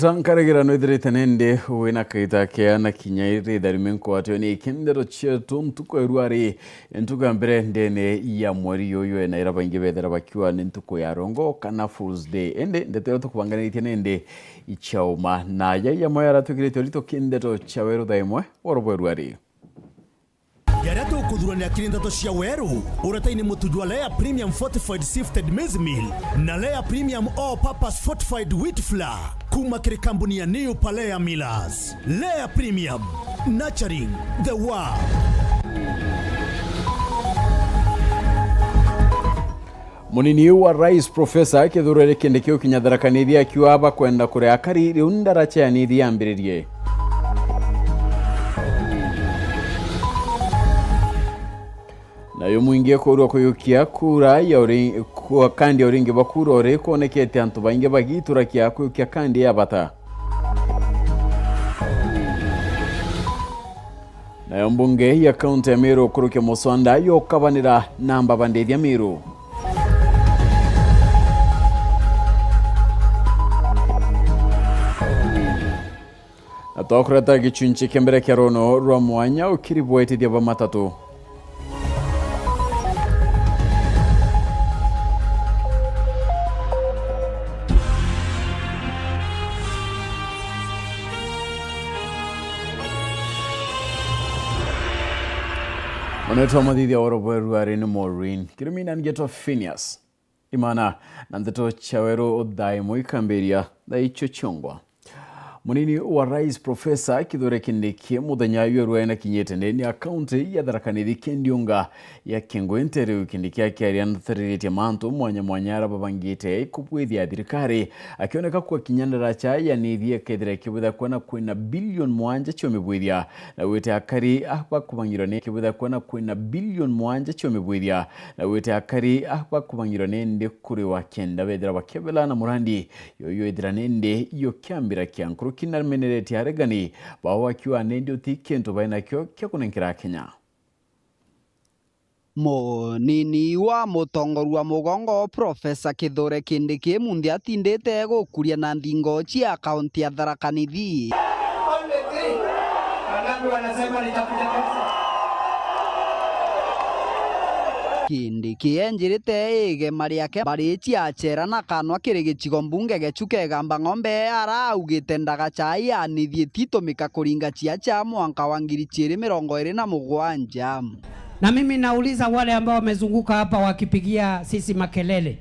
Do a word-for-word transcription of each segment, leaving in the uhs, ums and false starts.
Tankarigira nwithirite nindi wina kaita kea na kinya iri tharimi nkwatio ni iki ndeto cietu ntuku ya rwari, ntuku ya mbere ndene ya mweri yuyu, na ira baingi bethira bakiuga ni ntuku ya rongo kana Fool's Day. Indi ndeto iria tukubanganitie nindi ichauma, na yai amwe aratwikirite urito ki ndeto cia weru thaa imwe woro bwa rwari. Jaria tukuthuranira kiri ndeto cia weru, uretaini mutu jwa Lea Premium Fortified Sifted Maize Meal na Lea Premium All Purpose Fortified Wheat Flour kuma kiri kambuni ya New Palea Millers. Lea Premium, nurturing the world. Munini wa rais Professor Kithure Kindiki ukinya Tharaka Nithi akiuga bakwenda kuria akari riu ndaraca ya Nithi yambiririe. Nayo mwingi kuurwa kuyukia kura ya uri-, kwa kandi ya uringi bwa kura uri kwonekete antu baingi bagiturakia kuyukia kandi ya bata. Nayo mbunge ya kaunti ya Meru kurukia muswanda yokabanira na mbaba ndithia Meru. Na twakureta gicunci kia mbere kia rono rwa mwanya ukiribwetithia ba matatu. Onetwa mathithia oro bweru ari ni Maureen. Kirumina ngetwa Phineas Imana, na ndeto cia weru thaa imwe ikambiria thaa icio ciongwa. Munini wa rais Professor Kithure Kindiki muthenya ywerua ena kinyite ndeni ya kaunti ya Tharaka Nithi kindiunga ya Kingwente riu Kindiki akiaria ndatariritye mantu mwanya mwanya ara babangite kubwithia thirikari, akioneka kwa kinya ndaraca ya Nithi akethira ikibwitha kwena kwina bilioni mwanja cia umibwithia, na gwite akari ah bakubangirwa ni ikibwitha kwena kwina bilioni mwanja cia umibwithia, na gwite akari ah bakubangirwa ni ndi kuri wa kenda bethira bakebela na murandi yoyo ithira nindi yo kiambira kia nkuruki na meneretie aregani bao akiuga nindi uti kintu bai nakio kia kunenkera Kenya. Munini wa mutongoria wa mugongo Professor Kithure Kindiki munthi atindite gukuria na nthingo cia kaunti ya Tharaka Nithi. Kindiki enjirite igema riake barici acera na kanwa kiri gicigo mbunge gecu kegamba ng'ombe ara augite ndagaca ya Nithi ititumika kuringa ciaca mwanka wa ngiri ciiri mirongo iri na mugwanja. Na mimi nauliza wale ambao wamezunguka hapa wakipigia sisi makelele,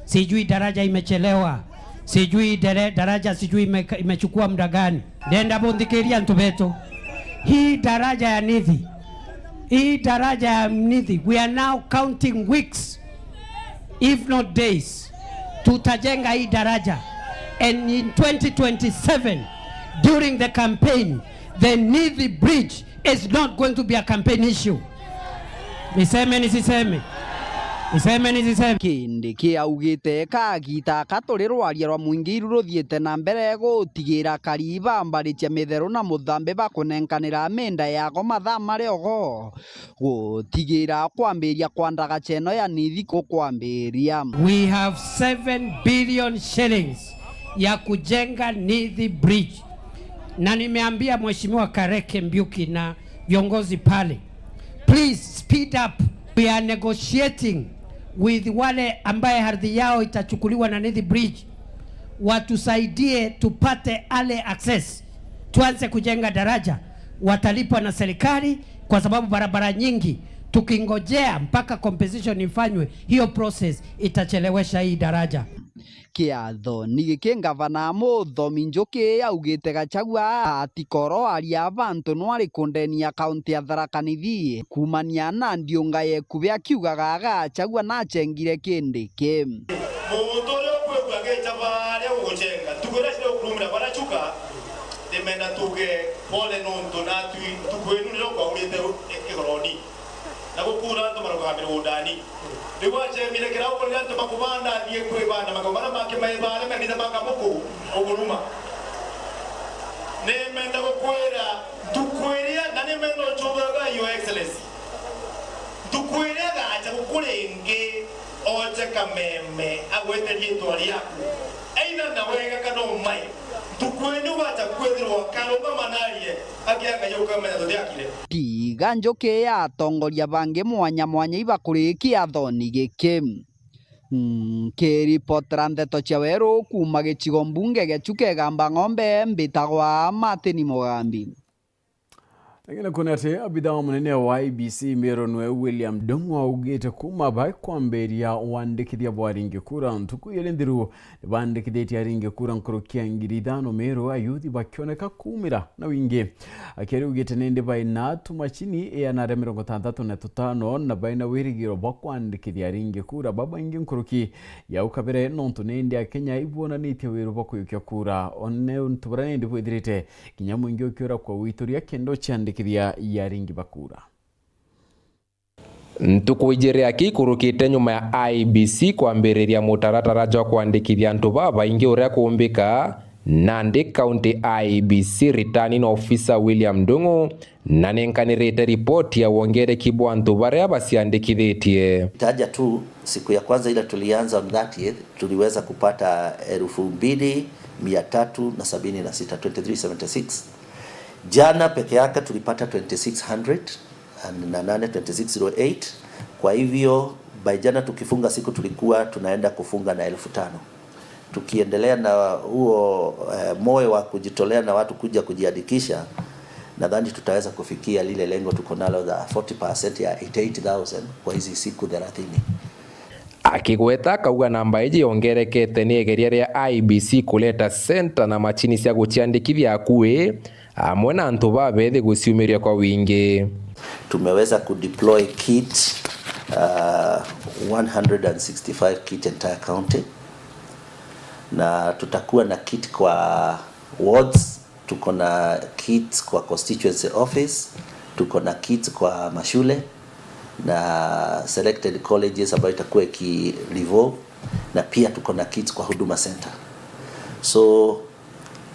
sijui daraja imechelewa, sijui dere-, daraja sijui ime-, imechukua muda gani. Ndenda munthikiria antu betu. Hii daraja ya Nithi, hii daraja ya Nithi, we are now counting weeks, if not days. Tutajenga hii daraja. And in twenty twenty-seven, during the campaign, the Nithi Bridge is not going to be a campaign issue. Niseme nisiseme? Niseme nisiseme? Kindiki augite kagita aka turi rwaria rwa mwingi iru ruthiite na mbere gutigira akari bambaricia mitheru na muthambi bakunenkanira minda yago mathaa mari ogo gutigira kwambiria kwa ndagaca ino ya Nithi kukwambiria. We have seven billion shillings ya kujenga Nithi Bridge. Na nimeambia Mheshimiwa Kareke Mbiuki na viongozi pale, please speed up. We are negotiating with wale ambaye ardhi yao itachukuliwa na Nithi Bridge, watusaidie tupate early access, tuanze kujenga daraja. Watalipwa na serikali, kwa sababu barabara nyingi tukingojea mpaka compensation ifanywe, hiyo process itachelewesha hii daraja. Kiathoni giki, ngavana Muthomi Njuki augite Gachagua atikoroaria bantu nwari kundenia kaunti ya Tharaka Nithi kumania na ndiunga ya ikubi, akiugaga Gachagua nachengire Kindiki. Muntu uria ukwigua agicha baria uguchenga, ntuku iria cirakurumira bara chuka, ndimenda tuge pole nontu natwi ntuku inu nirio kwaurite igoroni. Na gukura antu marugamire undani. Riu acemire kirauko riria antu makubanda athie kwibanda, magau maria make maibare menite makamuku uguruma. Nimenda gukwira ntuku iria, na nimenda uchugaga Your Excellency, ntuku iria agacha guku ringi, oche kameme agwete riitwa riaku, either na wega kana umai. Ntuku inyu bacha kwithirwa karungama narie, akia Ngai ukamenya tuthiakire. Tiga njuki ya atongoria bangi mwanya mwanya ibakurikia thoni giki. Nkiripotera ndeto cia weru kuuma gicigo mbunge gia Chuka Igamba Ng'ombe, mbitagwa Martin Mugambi. Lakini kuna ati abithaa munene wa I E B C Meru nwe William Ndung'u augite kuuma bakwambiria wandikithia bwa aringi kura ntuku iri nthiru, nibandikithitie aringi kura nkuruki ya ngiri ithano Meru, ayuthi bakioneka kuumira na wingi. Akiaria augite nindi baina tumachini iana ria mirongo itantatu na tutano na baina wirigiro bwa kwandikithia aringi kura babaingi nkuruki ya au kabere, nontu nindi Akenya ibwonanitie wiru bwa kuyukia kura. One untu buria nindi bwithirite, kinya mwingi ukiura kwa wituria kenda uciandikithia ya aringi ba kura. Ntuku ijiri aki ikurukite nyuma ya I E B C kwambiriria mutaratara jwa kwandikithia antu babaingi uria kuumbika, nandi County I E B C Returning Officer William Ndung'u nanenkanirite ripoti ya wongereki bwa antu baria baciandikithitie. Taja tu, siku ya kwanza ile tulianza on thirtieth, tuliweza kupata elfu mbili mia tatu na sabini na sita, twenty-three seventy-six. Jana peke yake tulipata twenty-six hundred na nane, twenty-six oh eight. Kwa hivyo, by jana tukifunga siku tulikuwa tunaenda kufunga na elfu tano. Tukiendelea na huo, eh, moyo wa kujitolea na watu kuja kujiandikisha, nadhani tutaweza kufikia lile lengo tuko nalo la forty percent ya eighty-eight thousand kwa hizi siku thelathini. Akigweta akauga namba iji yongerekete ni igeria ria I E B C kuleta center na machini cia guciandikithia akui, amwe na antu babethi guciumiria kwa wingi. Tumeweza kudeploy kit, uh, one hundred and sixty-five kit entire county, na tutakuwa na kit kwa wards, tuko na kit kwa constituency office, tuko na kit kwa mashule na selected colleges ambayo itakuwa iki revolve, na pia tuko na kit kwa Huduma Center. So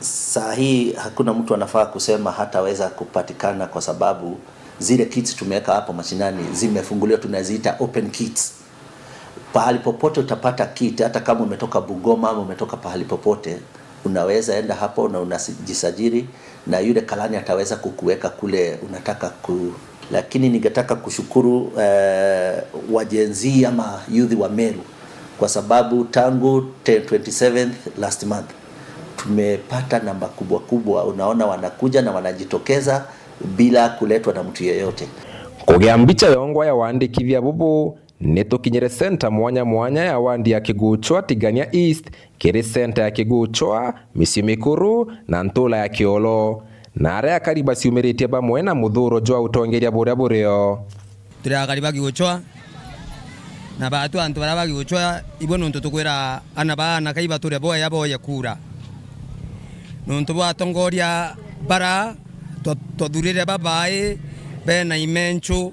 saa hii hakuna mtu anafaa kusema hataweza kupatikana, kwa sababu zile kits tumeweka hapo mashinani zimefunguliwa, tunaziita open kits. Pahali popote utapata kit, hata kama umetoka Bungoma ama umetoka pahali popote, unaweza enda hapo na unajisajili, na yule karani ataweza kukuweka kule unataka ku. Lakini ningetaka kushukuru, eh, wa Gen Z ama youth wa Meru, kwa sababu tangu te-, twenty-seventh last month tumepata namba kubwa kubwa. Unaona, wanakuja na wanajitokeza bila kuletwa na mtu yeyote. Kugia mbicha yongwa ya wandikithia bubu, nitukinyire center mwanya mwanya ya wandi ya Kiguchwa Tigania East, kiri center ya Kiguchwa, micii mikuru, na ntura ya Kiolo. Na aria akari baciumiritie bamwe na muthuro jwa utongeria buria burio. Turi akari ba Kiguchwa, na baatu antu baria ba Kiguchwa, ibwe nuntu tukwira ana ba anake ibature boya boye kura. Nuntu bwa atongoria bara twa-, twathurire babai bena imenchu,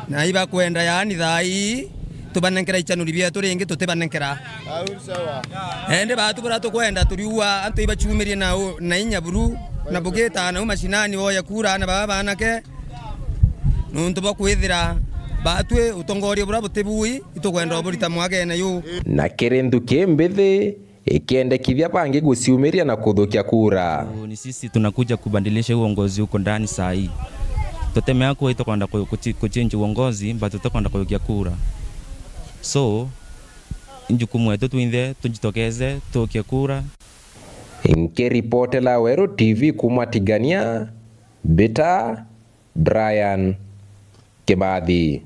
na ibakwenda, yaani thaa ii tubanenkera ichanuri bietu ringi tutibanenkera. Indi baatu buria tukwenda turiua antu ibachumirie na u-, na inya buru, na bugitaga nau mashinani boye kura ana baba banake, nuntu bwa kwithira baatwi utongoria buria butibui itukwenda uburita mwakene yu. Na kiri nthuki mbithi, ikiendekithia bangi guciumiria na kuthukia kura. Ni sisi tunakuja kubadilisha uongozi huko ndani saa hii. Tutemea kuwa itukwenda ku-, kuchi-, kuchange uongozi, but tutikwenda kujukia kura. So, ni jukumu yetu twinthe tujitokeze tukie kura. Nkiripotela Weru T V kuuma Tigania, mbita Brian Kibathi.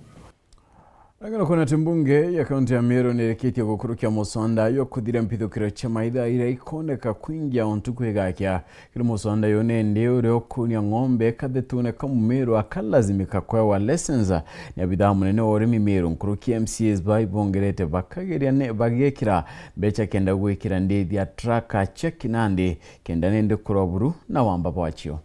Lakini kuna ati mbunge ya kaunti ya Meru nirikitie gukurukia musonda yo kuthiria mpithukiro cia maitha iria ikoneka kwingia o ntuku igakia. Kiri musonda yo nindi uria ukunia ng'ombe kathetune ka Mumeru akalazimika kwewa license ni abithaa munene wa urimi Meru, nkuruki M C As ba ibongerete bakageria ni bagekira mbecha kenda gwikira ndithi ya traka cia kinandi kenda nindi kurwa buru na wamba bwacio.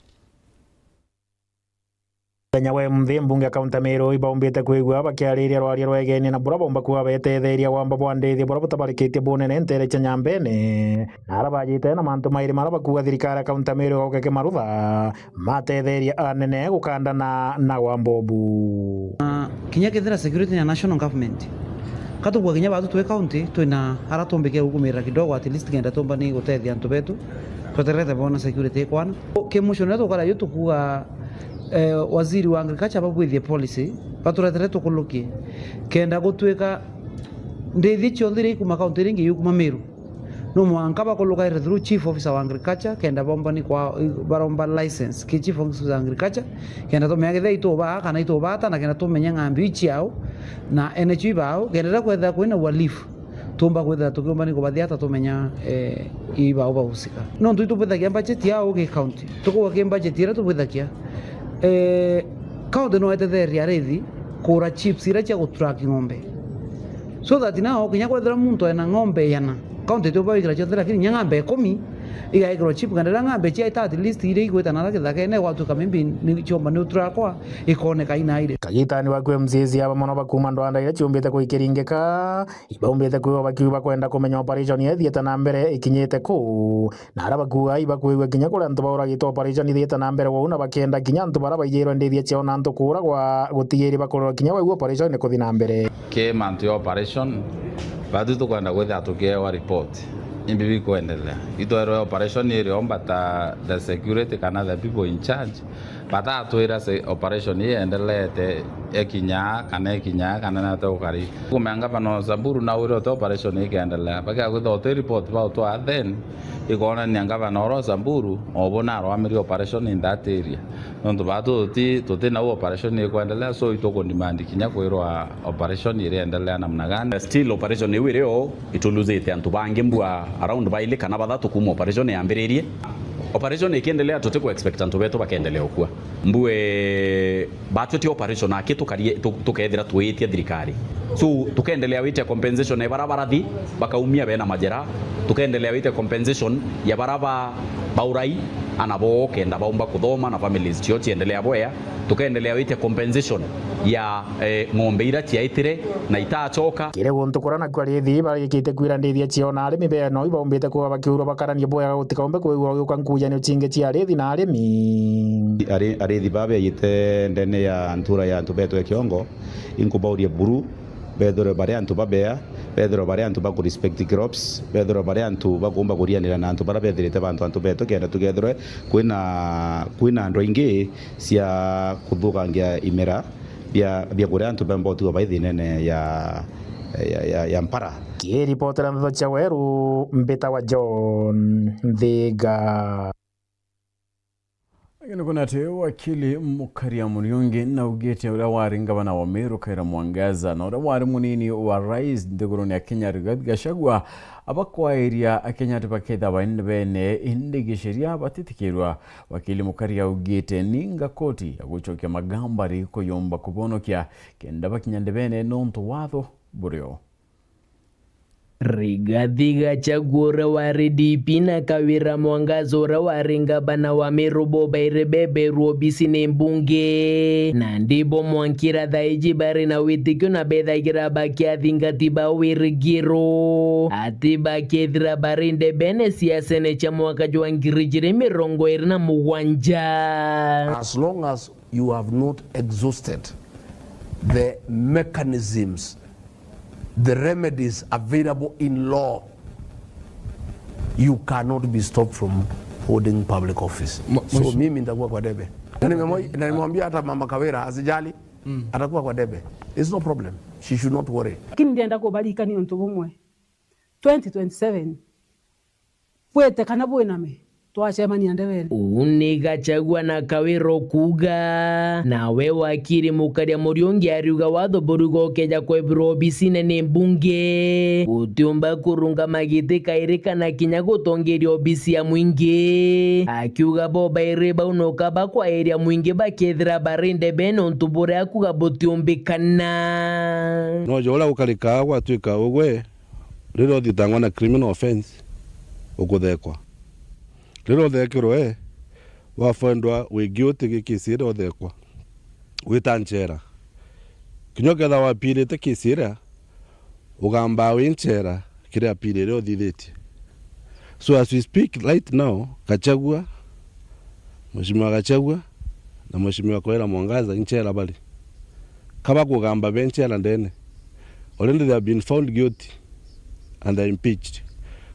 Muthenya wa imunthi, mbunge ya kaunti ya Meru ibaumbite kwigua bakiariria rwaria rwegeenie na buria baumba kuuga betetheeria wamba bwa ndiithia buria butabarikitie bunene nteere cia Nyambene, na aria bajite na mantu mairi maria bakuuga thirikari ya kaunti ya Meru igauke kimarutha matetheerie anene gukandana na wamba ubu. Kinya kethira security ni ya national government, Ka tukuga kinya baatu twi county, twina ara tumbike gukumirira kidogo, at least kenda tumba ni gutethia antu betu, tweterete boona security ikwana. Ki mwisho nirio tukara ju tukuga, eh, waziri wa agriculture babwithie policy, baturetere tukulukie, kenda gutwika ndithi cionthe iria ikuma county iria ingi ikuma Meru, no mwanka bakulukaire through chief officer wa agriculture, kenda bomba ni kwa, baromba license ki chief officer wa agriculture, kenda tumenya kethira itubaa kana itubata, na kenda tumenya ng'ambi iu ciao, na ene cio ibao, kenda riria kwethira kwina uhalifu, tumba kwithira tukiumba ni kubathia ata tumenya, eh, ibao bahusika. Nontu itubwithagia budget yao ki county, tukuga ki budget iria tubwithagia, eh, county no etetheria arithi kura chips iria cia gutrack ng'ombe. So that now, kinya kwethira muntu ena ng'ombe igana, county itiumba gwikira cionthe, lakini kinya ng'ombe ikumi igaikirwa chip, kana riria ng'ombe ciaita at least iria igwita nara kithakene, gwatuika maybe ni ciomba ni utrakwa, ikoneka inairi. Kagitani baku M C A cia bamwe no bakuuma ndwanda iria ciumbite guikiringika, ibaumbite kwiwa bakiuga bakwenda kumenya operation iria ithiite na mbere ikinyite kuu. Na aria bakuuga ibakwigua kinya kuria antu bauragitwe operation ithiite na mbere uu, na bakenda kinya antu baria baijirwe ndithia ciao na antu kuuragwa gutigiri bakurorwa kinya bau operation ikuthi na mbere. Ki mantu ya operation, batu tukwenda kwithira tukiewa report imbi bikwendelea. Itwerwe operation iri omba ta the security kana the people in charge, batatwira se operation ii iendelete, ikinya kana ikinya kana nate ukari. Kumea ngavana o Samburu na wire uti operation ikiendelea. Bakia kwithira uti report bautwaa, then ikonania ngavana uria o Samburu obo narwamirie operation in that area. Nontu batu tuti, tuti nau operation ikwendelea, so itukudemand kinya kwirwa operation iriendelea namna gani. Still operation iu iri o, ituluzite antu bangi mbua around baili kana bathatu kuuma operation yambiririe. Operation ikiendelea, tutiku expect antu betu bakendelea ukua. Mbue batwetie operation aki tukarie, tu-, tukethira twiitia thirikari. So, tukendelea witia compensation ya bara barathi, bakaumia bena majera. Tukendelea witia compensation ya bara ba, baurai, ana bo kenda baumba kuthoma na families cio ciendelea bwea. Tukendelea witia compensation ya, eh, ng'ombe ira ciaitire na itacoka. Kiri guntu kuria naku arithi barikite kwira ndithia ciao na arimi beno ibaumbite kuuga bakiurwa bakaranie bwega gutikaumbe kwigua gugiuka nkujanio cingi cia arithi na arimi. Ari-, arithi baa beejite ndene ya ntura ya antu beetwe Kiongo, inkubauria buru, beethirwe bari antu babea, beethirwe bari antu baku respect crops, beethirwe bari antu bakuumba kurianira na antu baria beethirite bantu, antu beetu, kenda tugeethirwe kwina, kwina andu aingi cia kuthukangia imera bia, bia kuria antu bemba utigwa bai thinene ya, ya, ya, ya mpara. Kiripotera Ndeto cia Weru, mbitawa John Nthiga. Lakini kuna ati wakili Mukaria Muriungi naugite uria wari ngavana wa Meru Kawira Mwangaza na uria wari munini wa rais nthiguruni ya Kenya Rigathi Gachagua abakwairia Akenya ati baketha baini bene indi giceria batitikirwa. Wakili Mukaria augite ninga koti ya gucokia magambari kuyumba kubonokia kenda bakinya ndebene nontu watho burio. Rigathi Gachagua uria wari D P na Kawira Mwangaza uria wari ngavana wa Meru bo bairi beberwa obisi ni mbunge. Nandi bo mwankira thaiji bari na witikio na bethagira bakiathingatia ba wirigiro ati bakethira bari ndebene siasene cia mwaka jwa ngiri ijiri mirongo iri na mugwanja. As long as you have not exhausted the mechanisms, the remedies available in law, you cannot be stopped from holding public office. Mwe-, So, mheshimiwa. Mimi nitakuwa kwa debe. Na nimemwa-, na nimemwambia hata Mama Kawira asijali, Mm. Atakuwa kwa debe. It's no problem. She should not worry. Lakini ndienda kubarikania untu bumwe. Twenty twenty-seven, bwite kana bwiname, twacemania ndebene. Uu ni Gachagua na Kawira ukuuga. Nawe wakiri Mukaria Muriungi ariuga watho buriuga ukeja kwebirwa obisine ni mbunge, utiumba kurungama giti kairi kana kinya gutongeria obisi ya mwingi. Akiuga bo bairi bau noka bakwairia mwingi bakethira bari ndebene untu buria akuuga butiumbikana. Noja uria gukarikaa gwatuika ugwe, riria uthitangwa na criminal offence, ukuthekwa. Riria uthekirwe, wafindwa wi guilty gi case iria uthekwa, wita nchera. Kinya ukethirwa wapirite case iria, ugambaa wi nchera kiri appeal iria uthithitie. So as we speak right now, Gachagua, Mheshimiwa Gachagua na Mheshimiwa Kawira Mwangaza i nchera bari. Ka bakugamba be nchera ndene. already they have been found guilty and they are impeached.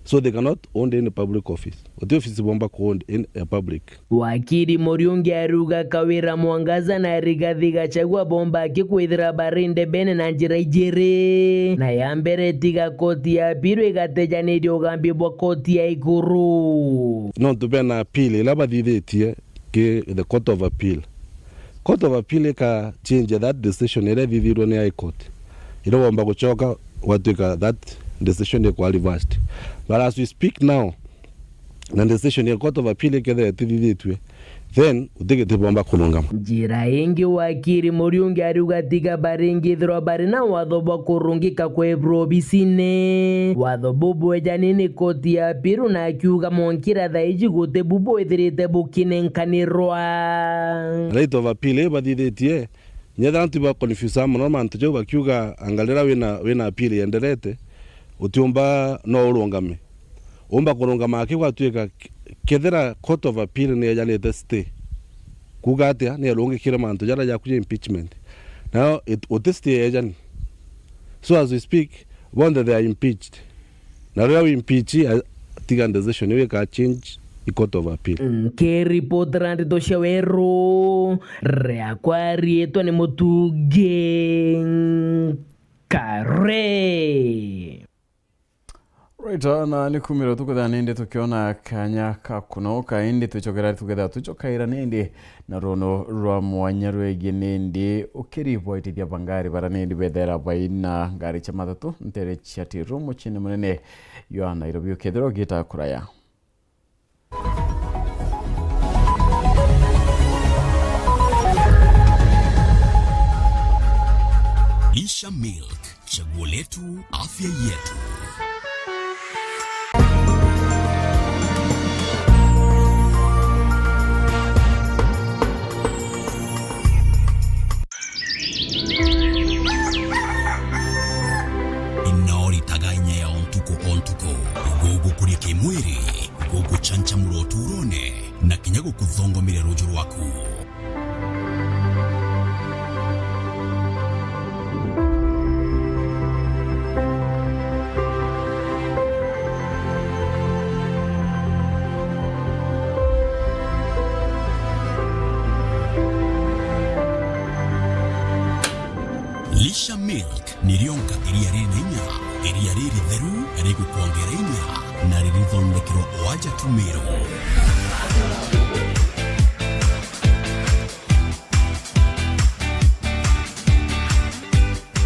So they cannot hold any public office. Guti office bomba ku hold in a public. Wakiri Muriungi ariuga Kawira Mwangaza na Rigathi Gachagua bomba aki kwithira bari ndebene na njira ijiri. Na ya mbere tiga koti ya appeal igatejaniria ugambi bwa koti ya iguru. Nontu bena appeal ila bathithitie ki the Court of Appeal. Court of Appeal ika change that decision iria ithithirwe ni High Court. Iria womba gucoka gwatuika that decision ikwa reversed. But as we speak now, na decision ya Court of Appeal ikethira itithithitue, then utigiti bomba kurungama. Njira ingi, wakiri Muriungi ariuga tiga baringithirwa bari na watho bwa kurungika kwebirwa obisine. Watho bubwejani ni koti ya appeal na akiuga mwankira thaiji guti bu bwithirite bukinenkanirwa. Right of appeal ibathithitie, nyethira antu iba confuse mono mantu jau bakiuga, angalira wina, wina appeal yenderete, utiumba no urungame. Umba kurungama aki gwatuika k-, kethira Court of Appeal ni ejanite stay. Kuuga atia? Ni erungikire mantu jaria jaku ja impeachment. Now, it, uti stay ejani. So as we speak, bonthe they are impeached. Na riria wi impeach, a-, tiga decision iu ika change i Court of Appeal. Nkiripotera ndeto cia weru, riakwa riitwa ni Mutungi Kare. Right, na ni kumira tukethira nindi tukiona kanya ka kunoka, indi twicokera tukethira twicokaira nindi na runo rwa mwanya rwegie nindi ukiriboitithia bangari bara nindi bethera baina ngari cia matatu ntere cia Tiru muciini munene jwa Nairobi ukethirwa ugiita kuraya. Lisha Milk, chaguo letu, afya yetu. Ino ritaga inya ya o ntuku o ntuku, gugukuria kimwiri, guguchanchamura uturone, na kinya gukuthongomeria ruju rwaku. Lisha Milk ni rionka iria riri na inya, iria riritheru, rigukwongera inya, na ririthondekerwa o aja tu Meru.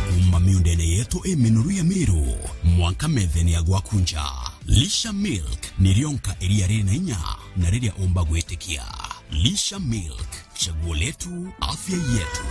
Kuuma miundene yetu i minoru ya Meru, mwanka methene ya gwaku nja, Lisha Milk ni rionka iria riri na inya na riria umba gwitikia. Lisha Milk, chaguo letu, afya yetu.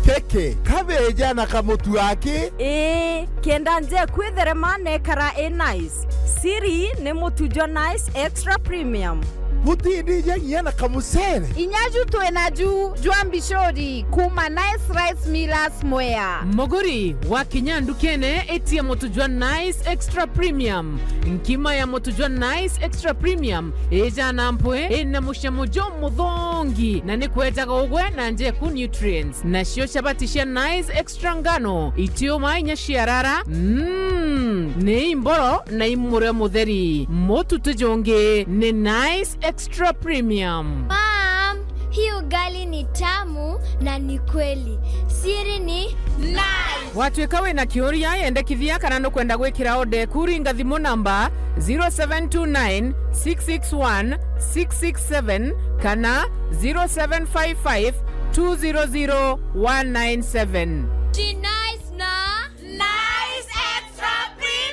Kiki, kabeja na kamutu aki? Ii, kenda nje kwitherema nekara i nice. Siri ni mutu jwa Nice Extra Premium. Butindije nginya na kamucere. Inya ju twi na ju jwa mbicuri kuma Nice Rice Millers Mwea. Muguri, wakinya ndukene, itia mutu jwa Nice Extra Premium. Nkima ya mutu jwa Nice Extra Premium ijana mpwi, ina mucamo jumuthongi, na ni kwejaga ugwe na njeku nutrients. Nacio chabati cia Nice Extra ngano, itiuma inya ciarara, mm, ni imboro na imurio mutheri. Mutu ti jungi, ni Nice Extra Premium. Mom, hii ugali ni tamu na ni kweli. Siri ni Nice. Watuika wina kiuria, yendekithia kana nukwenda gwikira order eku, ringa thimu namba zero seven two nine, six six one, six six seven kana zero seven five five, two zero zero, one nine seven. Ti Nice na Nice Extra Premium.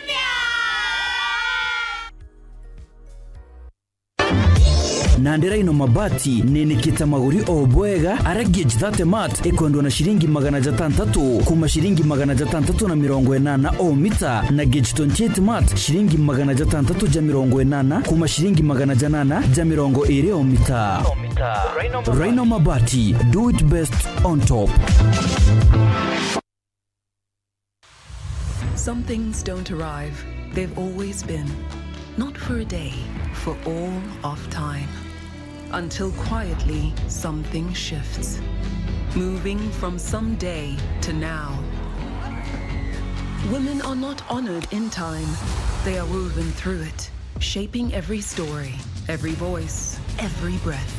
Nandi Rhino Mabati ninikite maguri o bwega, aria gauge thirty mat ikwendwa na ciringi magana jatantatu kuma ciringi magana jatantatu na mirongo inana o mita, na gauge twenty-eight mat ciringi magana jatantatu ja mirongo inana kuma ciringi magana janana ja mirongo iri o mita. Rhino Mabati, do it best on top. Some things don't arrive. They've always been. Not for a day, for all of time. Until quietly, something shifts. Moving from some day to now. Women are not honored in time. They are woven through it, shaping every story, every voice, every breath.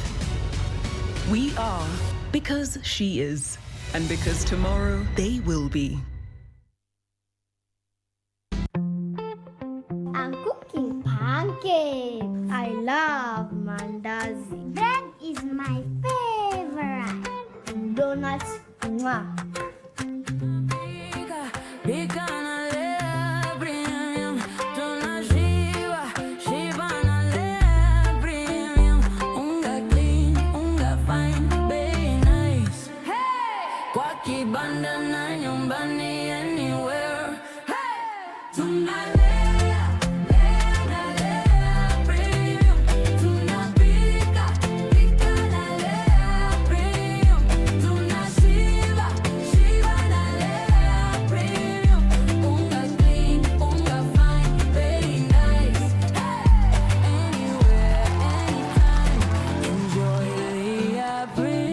We are because she is, and because tomorrow they will be. I'm cooking pancakes. I love mandazi. Bread is my favorite. Donuts, mwah. Pika, pika na Lea Premium. Tunashiba, shiba na Lea Premium. Unga clean, unga fine, bei nice. Hey! Kwa kibanda na nyumbani, anywhere. Hey! Tunalea, lea na Lea Premium. Tunapika, pika na Lea Premium. Tunashiba, shiba na Lea Premium. Unga clean, unga fine, very nice. Hey! Anywhere, anytime. Enjoy Lea Premium.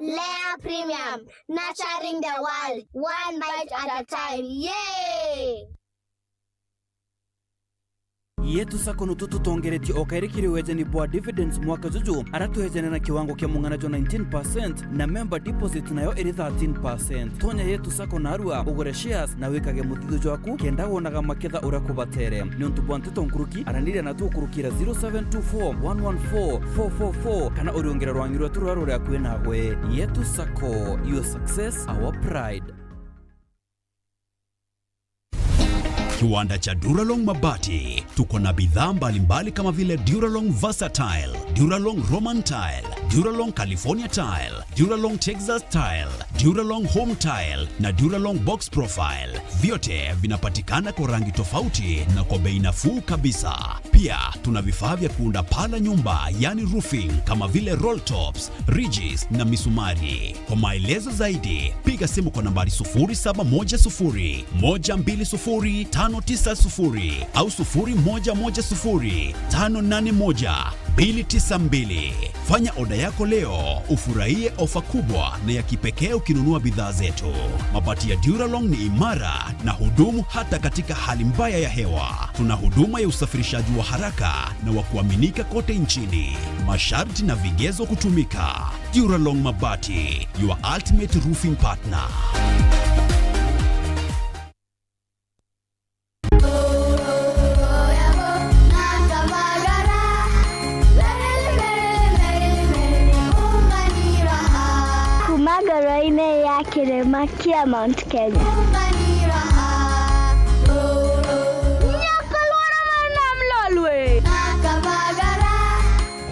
Lea Premium, nurturing the world, one bite at a time. Yay! Yetu Sacco nutu tutongeretie o kairi kiri wejani bwa dividends mwaka juju, ara twejane na kiwango kia mung'ana jwa nineteen percent na member deposit nayo iri thirteen percent. Tonya Yetu Sacco narua, ugure shares na wikage muthithu jwaku kenda wonaga maketha uria kubatere. Niuntu bwa nteto nkuruki, araniria natu ukurukira zero seven two four one one four four four four kana uriungire rwangi rwetu ruria ruri akui nawe. Yetu Sacco, your success, our pride. Kiwanda cha Duralong Mabati. Tuko na bidhaa mbalimbali kama vile Duralong Versatile, Duralong Roman Tile, Duralong California Tile, Duralong Texas Tile, Duralong Home Tile na Duralong Box Profile. Vyote vinapatikana kwa rangi tofauti na kwa bei nafuu kabisa. Pia tuna vifaa vya kuunda paa la nyumba, yani roofing, kama vile roll tops, ridges na misumari. Kwa maelezo zaidi, piga simu kwa nambari sufuri saba moja sufuri, moja mbili sufuri, tano tisa sufuri au sufuri moja moja sufuri, tano nane moja, mbili tisa mbili. Fanya oda yako leo, ufurahie ofa kubwa na ya kipekee ukinunua bidhaa zetu. Mabati ya Duralong ni imara na hudumu hata katika hali mbaya ya hewa. Tuna huduma ya usafirishaji wa haraka na wa kuaminika kote nchini. Masharti na vigezo kutumika. Duralong Mabati, your ultimate roofing partner. Kuma ngoro-inĩ ya kĩrĩma kĩa Mount Kenya.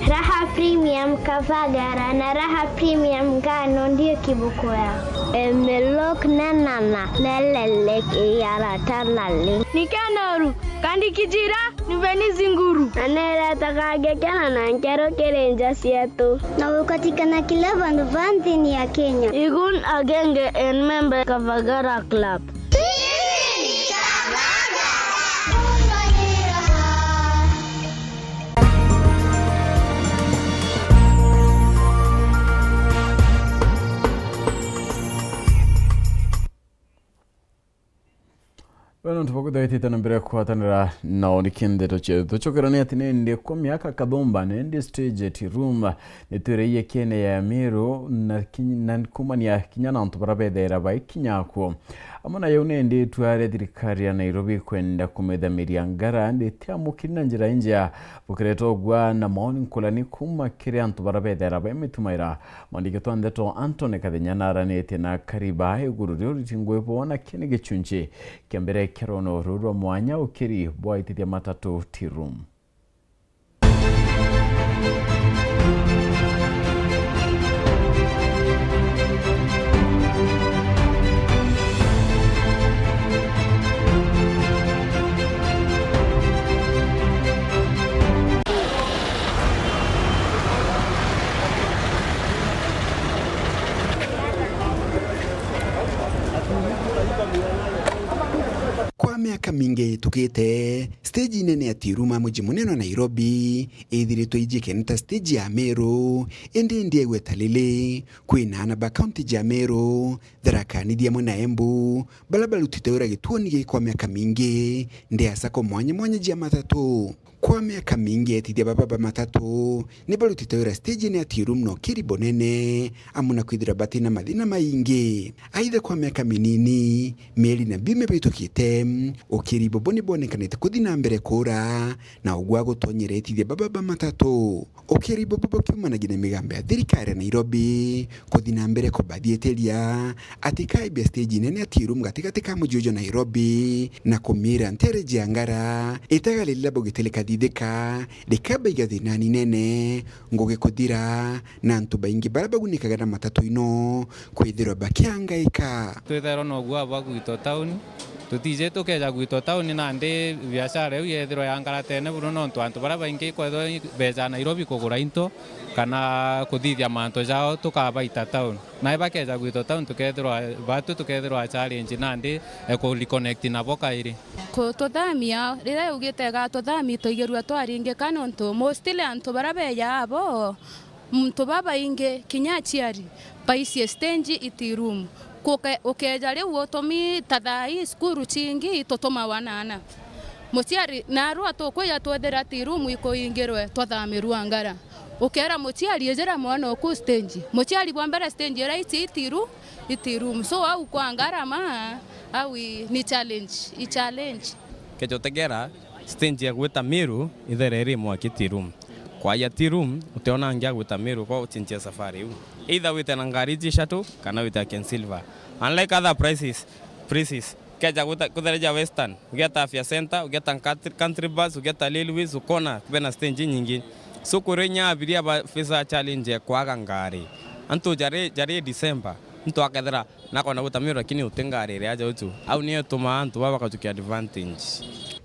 Raha Premium Kavagara na Raha Premium Ngano ndio kiboko yao. Emelok nenana nelelek iyarata naleng. Nikenoru kandi kijira niveni zinguru. Na neretaga ngekena na nkero kiri nja cietu. Na gukatikana kila vandu va nthini ya Kenya. Igun agenge en member Kavagara Club. Bana, ntu bakwithagitite na mbere kwatanira nao ni kindeto cietu. Tucokerane ati ni ndi kwa miaka kathumba, ni ndi stage ati room, ni twiririe kiene ya Miru na ki-, na kumania kinya na antu bara bethera baikinya kuo. Amwe na yau ni ndi tware thirikari ya Nairobi kwenda kumithamiria ngara, ndi tiamukiri na njira injia. Bukireta ugwa na maoni nkulani kuma kiri antu bara bethera baimitumaira. Mwandiki twa ndeto Anthony Kathenya naranitie na Kariba iguru ria uriti ngui bwona kini gichunchi kia mbere kia rono ruru rwa mwanya ukiri bwaitithia matatu tea room. Miaka mingi itukite, stage nene ya Tea Room a muji munene wa Nairobi ithiritwe ijikene ta stage ya Meru, indi ndiegwe ta lili kwina ana ba kaunti ja Meru, Tharaka Nithi amwe na Embu, bara barutite wira gituoni giki kwa miaka mingi, ndia sacco mwanya mwanya jia matatu. Kwa miaka mingi, etithia baba ba matatu ni barutite wira stage-ini ya Tea Room na ukiri bunene, amwe na kwithirwa batina mathina maingi. Aitha kwa miaka minini, mieri na biumia bitukite, ukiri bubu ni bwonekanite kuthi na mbere kuura, na ugwa gutonyera etithia baba ba matatu. Ukiri bubu bukiumanagia na migambo ya thirikari ya Nairobi kuthi na mbere kubathietiria, ati kaibia stage nene ya Tea Room gatigati ka muji uju Nairobi, na kumiira nteere jia Ngara, itaga riria bugitele kathithika, rikabaiga thina ninene, ngugi kuthira, na antu baingi baria bagunikaga na matatu ino kwithirwa bakiangaika. Twithairwa na ugua bwa gwitwa tauni, tutiji tukeja gwitwa tauni nandi biashara iu yethirwa yangaratene buru, nontu antu baria baingi kwethirwa beja Nairobi kugura into kana kuthithia mantu jao tukabaita tauni. Nae bakeja gwitwa tauni tukethirwa, batu tukethirwa challenge nandi e ku reconnect nabo kairi. Kututhamia, riria yugite igatuthamia, twaigirua twaringika nontu mostly antu baria beja abo, muntu babaingi, kinya aciari, baicie stage i Tea Room. Kuke-, ukeja riu utumi ta thaa ii cukuru cingi tutumawa na ana. Muciari, narua tukwija twethira Tea Room ikuingirwe, twathamirua Ngara. Ukera muciari, ijira mwana oku stage. Muciari bwa mbere stage iria ici i Tea Room, i Tea Room. So, au kwa Ngara ma, au i, ni challenge, i challenge. Keja utegera, stage ya gwita Meru ithere iri mwaki Tea Room. Kwaja Tea Room, utiona ngia gwita Meru kwa uchinjia safari iu. Either wite na ngari iji shuttle, kana wite na Ken Silver. Unlike other prices, places, keja gwita, kuthereja Western, ugieta Afya Center, ugieta Country, Country Bus, ugieta Railways, ukona bena stage inyingi. So, kuri inya abiria ba face a challenge ya kwaga ngari. Antu jari, jari December, muntu akethira nakona gwita Meru lakini uti ngari iria aja uju. Au niyo itumaa antu baba bakatukia advantage.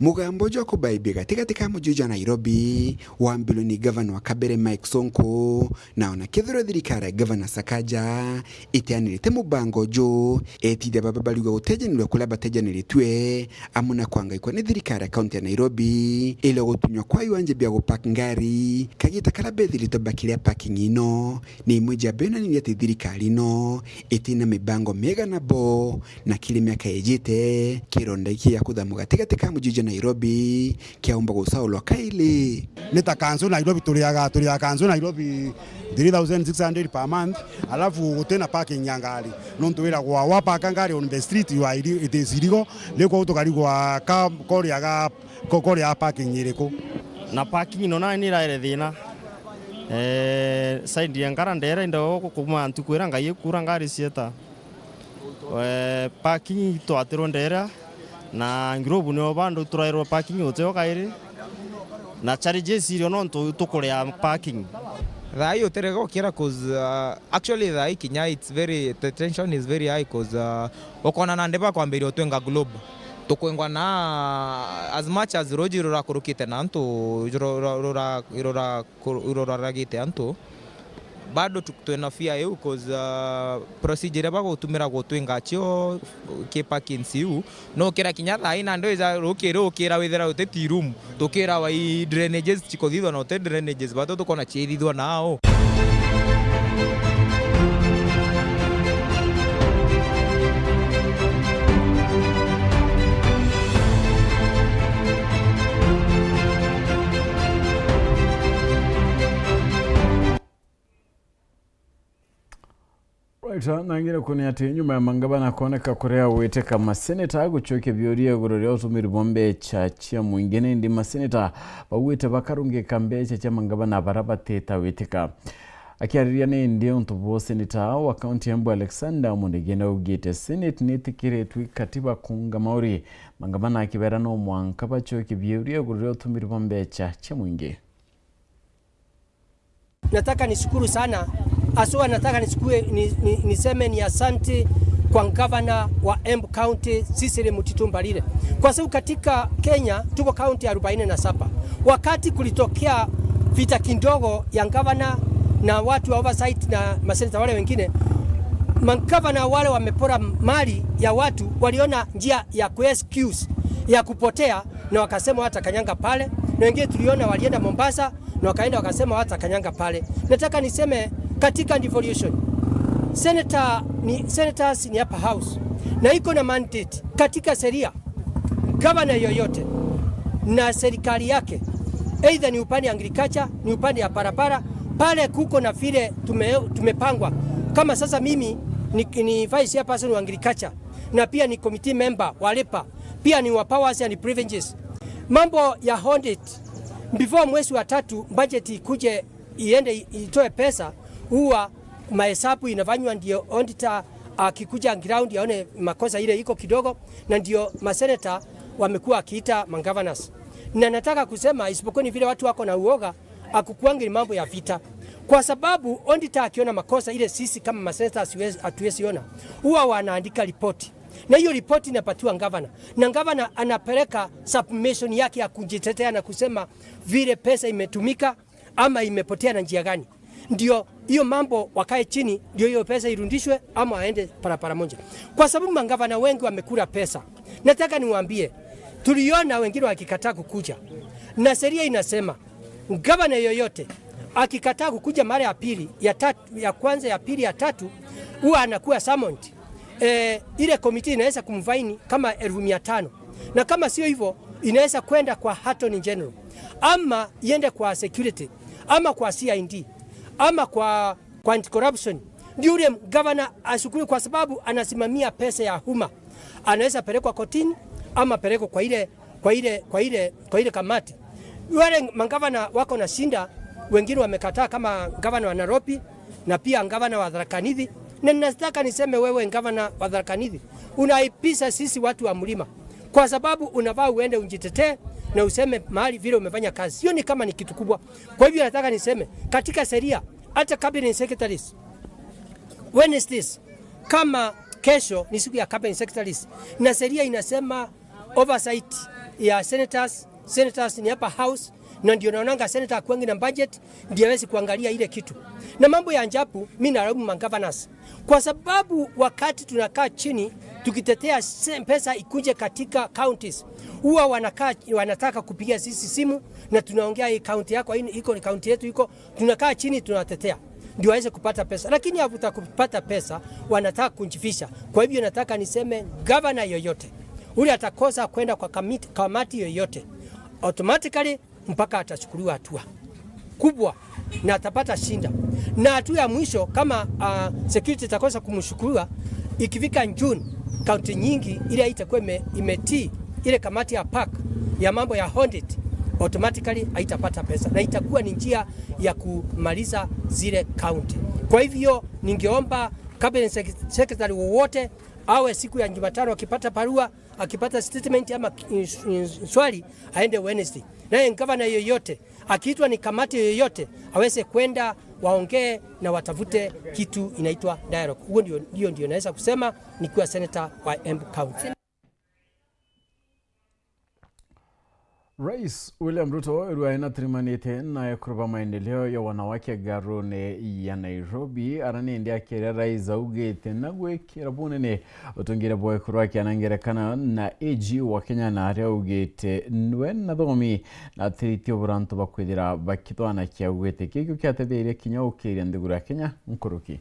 Mugambo jwa kubaibia gatigati ka muji jwa Nairobi wambirwe ni gavana wa kabere Mike Sonko, na ona kethirwa thirikari ya gavana Sakaja itianirite mubango uju, etithia baba bariuga gutejanirwa kuria batejaniritue, amwe na kwangaikwa ni thirikari ya kaunti ya Nairobi, ila gutunywa kwa iwanja bia gupark ngari, kagita karia bethiritwe bakiria parking ino, ni imwe ja bionanio ati thirikari ino itina mibango miega nabo, na kiri miaka ijite, kironda giki gia kuthamwa gatigati ka muji jwa Nairobi kiaumba gusaulwa kairi. Ni ta kansu Nairobi turiaga, turiaga kansu Nairobi three thousand six hundred per month, alafu gutina parking ya ngari. Nontu wiragwa wapaka ngari on the street, you are ille-, it is illegal. Riu kwou tukarigwa ka, koriaga Ko-, koria parking iriku? Na parking ino nayo ni iraire thina. Eh, side ya Ngara ndere ndo kuma ntuku ira ngai ikura ngari cieta. Eh, parking itwatirwe ndere na Ngirobu nio bandu turairwe parking uteo kairi. Na challenges irio nontu tukuria parking. Thaa hii uterega ukira 'cause, uh, actually thaa hii kinya it's very, the tension is very high 'cause, uh, ukona nandi bakwambiria utwenga globe. Tukwengwa na as much as ruji rurakurukite na antu, rura-, rura-, rura-, rura-, ruraragite antu, bado tu-, twina fear iu 'cause, uh, procedure iria bagutumira gutwinga cio ki parkings iu, nukira kinya thaa ina ndo ija rukiri ukira withira uti tea room, tukira wa i drainages chikuthithwa na uti drainages, bado tukona ciithithwa nao. Right, na ngire kuonia ati nyuma ya mangavana kuoneka kuria gwitika maseneta gucokia biuria iguru ria utumiri bwa mbecha cia mwingi, nindi maseneta baugite bakarungika mbecha cia mangavana baria batita witika. Akiariria nindi untu bwa seneta wa kaunti ya Embu Alexander Mundegia naugite Senate nitikiritwe katiba kuunga mauri mangavana, akibera no mwanka bacokie biuria iguru ria utumiri bwa mbecha cia mwingi. Nataka nishukuru sana, haswa nataka nichukue, ni, ni, niseme ni asante kwa gavana wa Embu County, Cecily Mutitu Mbarire. Kwa sababu katika Kenya tuko kaunti arobaini na saba. Wakati kulitokea vita kidogo ya gavana na watu wa oversight na maseneta wale wengine, magavana wale wamepora mali ya watu waliona njia ya ku excuse ya kupotea, na wakasema watakanyanga pale, na wengine tuliona walienda Mombasa na wakaenda wakasema watakanyanga pale. Nataka niseme, katika devolution, senator ni, senators ni upper house, na iko na mandate katika sheria. Gavana yoyote na serikali yake, either ni upande ya agriculture, ni upande ya barabara, pale kuko na vile tume-, tumepangwa. Kama sasa mimi ni, ni vice chairperson wa agriculture, na pia ni committee member wa labour, pia ni wa powers and privileges. Mambo ya audit, before mwezi wa tatu budget ikuje iende i-, itoe pesa, huwa mahesabu inafanywa, ndio auditor akikuja ground aone makosa ile iko kidogo, na ndio maseneta wamekuwa wakiita magovernors. Na nataka kusema, isipokuwa ni vile watu wako na uoga, akukuangi ni mambo ya vita, kwa sababu auditor akiona makosa ile sisi kama maseneta hatuwezi, hatuwezi ona, huwa wanaandika ripoti, na hiyo ripoti inapatiwa gavana, na gavana anapeleka submission yake ya kujitetea na kusema vile pesa imetumika ama imepotea na njia gani, ndio hiyo mambo wakae chini, ndio hiyo pesa irudishwe ama waende parapara moja, kwa sababu magavana wengi wamekula pesa. Nataka niwaambie, tuliona wengine wakikataa kukuja, na sheria inasema gavana yoyote akikataa kukuja mara ya pili, ya tatu, ya kwanza, ya pili, ya tatu, huwa anakuwa summoned. Eh, ile committee inaweza kumfaini kama elfu mia tano, na kama sio hivyo, inaweza kwenda kwa Attorney General, ama iende kwa security, ama kwa C I D, ama kwa, kwa anti-corruption. Ndio ule gavana ashukuriwe, kwa sababu anasimamia pesa ya umma. Anaweza pelekwa kotini ama pelekwa kwa ile, kwa ile, kwa ile, kwa ile kamati. Wale magavana wako na shinda, wengine wamekataa, kama gavana wa Nairobi na pia gavana wa Tharaka Nithi. Na ninataka niseme, wewe gavana wa Tharaka Nithi, unaibisa sisi watu wa mlima, kwa sababu unafaa uende ujitetee na useme mahali vile umefanya kazi. Sioni kama ni kitu kubwa. Kwa hivyo nataka niseme, katika sheria, hata cabinet secretaries, Wednesdays, kama kesho ni siku ya cabinet secretaries, na sheria inasema oversight ya senators, senators ni upper house, na ndio naonanga senator akuangi na budget, ndio hawezi kuangalia ile kitu. Na mambo ya ajabu, mimi nalaumu magovernors, kwa sababu wakati tunakaa chini tukitetea se-, pesa ikuje katika counties, huwa wanakaa, wanataka kupigia sisi simu na tunaongea, "Hii county yako, hii iko, county yetu iko." Tunakaa chini tunatetea ndio waweze kupata pesa, lakini after kupata pesa wanataka kujificha. Kwa hivyo nataka niseme, gavana yoyote ule atakosa kwenda kwa kamiti, kamati yoyote, automatically mpaka atachukuliwa hatua kubwa na atapata shinda. Na hatua ya mwisho, kama, ah, security itakosa kumshukuriwa, ikifika June, kaunti nyingi ile itakuwa ime-, imetii ile kamati ya park ya mambo ya audit, automatically haitapata pesa, na itakuwa ni njia ya kumaliza zile kaunti. Kwa hivyo ningeomba cabinet sec-, secretary wowote awe siku ya Jumatano akipata barua, akipata statement ama ki-, ins-, ins-, swali, aende Wednesday. Naye gavana yoyote akiitwa ni kamati yoyote aweze kwenda, waongee na watafute kitu inaitwa dialogue. Huo ndio, hiyo ndio naweza kusema nikiwa senator wa Embu County. Rais William Ruto rua enatirimanite na ekuru ba maendeleo ya wanawake garune ya Nairobi, ara nindi akiria rais augite na gwikira bunene utungire bwa ekuru akiana ngerekano na A G wa Kenya, na aria augite nwe na thomi na atiritie burantu bakwithira bakithwana kia augite kikio kiatetheire kinya ukiria nthiguru ya Kenya nkuruki.